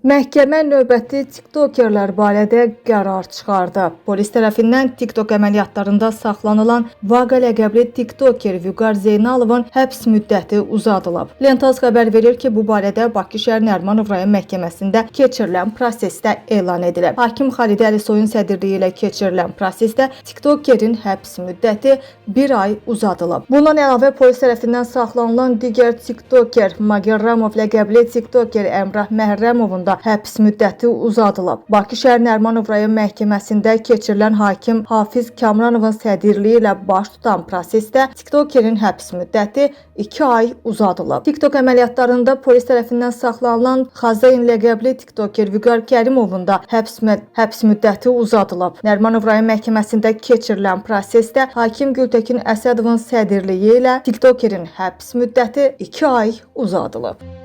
Məhkəmə növbəti TikTokerlər barədə qərar çıxardı. Polis tərəfindən TikTok əməliyyatlarında saxlanılan Vaqa ləqəbli TikToker Vüqar Zeynalovun həbs müddəti uzadılıb. Lentaz xəbər verir ki, bu barədə Bakı şəhər Nərimanov rayon məhkəməsində keçirilən prosesdə elan edilib. Hakim Xalidə Əlisoyun sədrliyi ilə keçirilən prosesdə TikTokerin həbs müddəti bir ay uzadılıb. Bundan əlavə polis tərəfindən saxlanılan digər TikToker Magerramov ləqəbli TikToker Əmrah Məhərrəmovun da həbs müddəti uzadılıb. Bakı şəhər Nərimanov rayon məhkəməsində keçirilən hakim Hafiz Kamranovun sədrliyi ilə baş tutan prosesdə TikTokerin həbs müddəti 2 ay uzadılıb. TikTok əməliyyatlarında polis tərəfindən saxlanılan Xazain ləqəbli TikToker Vüqar Kərimovun da həbs müddəti uzadılıb. Nərimanov rayon məhkəməsində keçirilən prosesdə hakim Gültəkin Əsədovun sədrliyi ilə TikTokerin həbs müddəti 2 ay uzadılıb.